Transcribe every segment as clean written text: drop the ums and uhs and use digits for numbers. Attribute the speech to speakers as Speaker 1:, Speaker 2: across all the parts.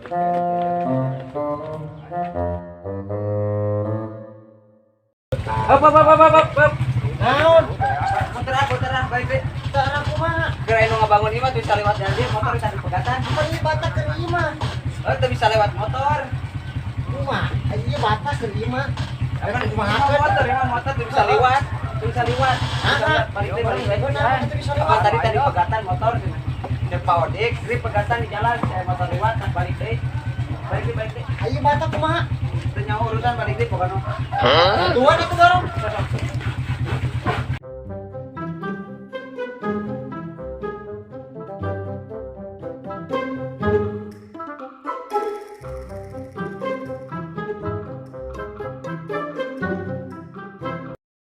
Speaker 1: Hop hop hop hop hop hop.
Speaker 2: Naon?
Speaker 1: Motor ah, motor ah, balik deui.
Speaker 2: Cara kumaha?
Speaker 1: Geura nu ngabangun imah tuh bisa lewat jalan dia, motor bisa dipegatan.
Speaker 2: Apa ieu bata keur imah?
Speaker 1: Oh, teu bisa lewat motor.
Speaker 2: Kumaha? Ieu bata keur imah.
Speaker 1: Apa
Speaker 2: Kumaha?
Speaker 1: Motor ya, motor tuh bisa lewat. Tuh bisa lewat.
Speaker 2: Ah,
Speaker 1: Balik deui, balik deui.
Speaker 2: Kenapa teu bisa
Speaker 1: Apa
Speaker 2: lewat?
Speaker 1: tadi tadi pegatan motor cenah. Cek Pak Odik, grip pegatan di jalan, saya motor lewat, nah balik deui. Balik deui, balik deui.
Speaker 2: Ieu bata kumaha?
Speaker 1: Teu nyaho urusan balik deui pokokna.
Speaker 2: Tuan atuh dorong.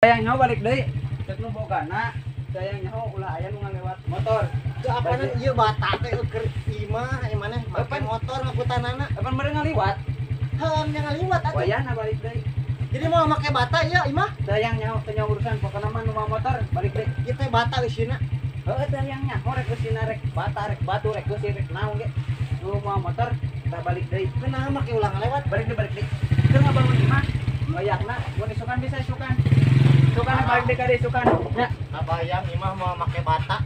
Speaker 1: Sayang nyaho balik deui. Cek nu bogana, sayang nyaho ulah aya nu ngalewat motor.
Speaker 2: Teu apanan ieu bata teh keur imah, ieu maneh make
Speaker 1: Apa?
Speaker 2: Motor ngakutanana.
Speaker 1: Apa meureun ngaliwat?
Speaker 2: Heuh, nya ngaliwat atuh.
Speaker 1: Wayahna balik deui.
Speaker 2: Jadi mau make bata ieu imah?
Speaker 1: Sayang nyaho teu nyaho urusan pokokna mah nu mawa motor balik deui.
Speaker 2: Ieu teh bata eusina.
Speaker 1: Heeh, teh yang nyaho rek eusina rek bata rek batu rek eusi rek naon ge. Nu mawa motor tah balik deui.
Speaker 2: Kunaha make ulah ngalewat?
Speaker 1: Balik deui, balik deui. Keur ngabangun imah wayahna mun isukan bisa isukan. Isukan balik deui ka dieu isukan. Nya.
Speaker 2: Kabayang imah mau make bata.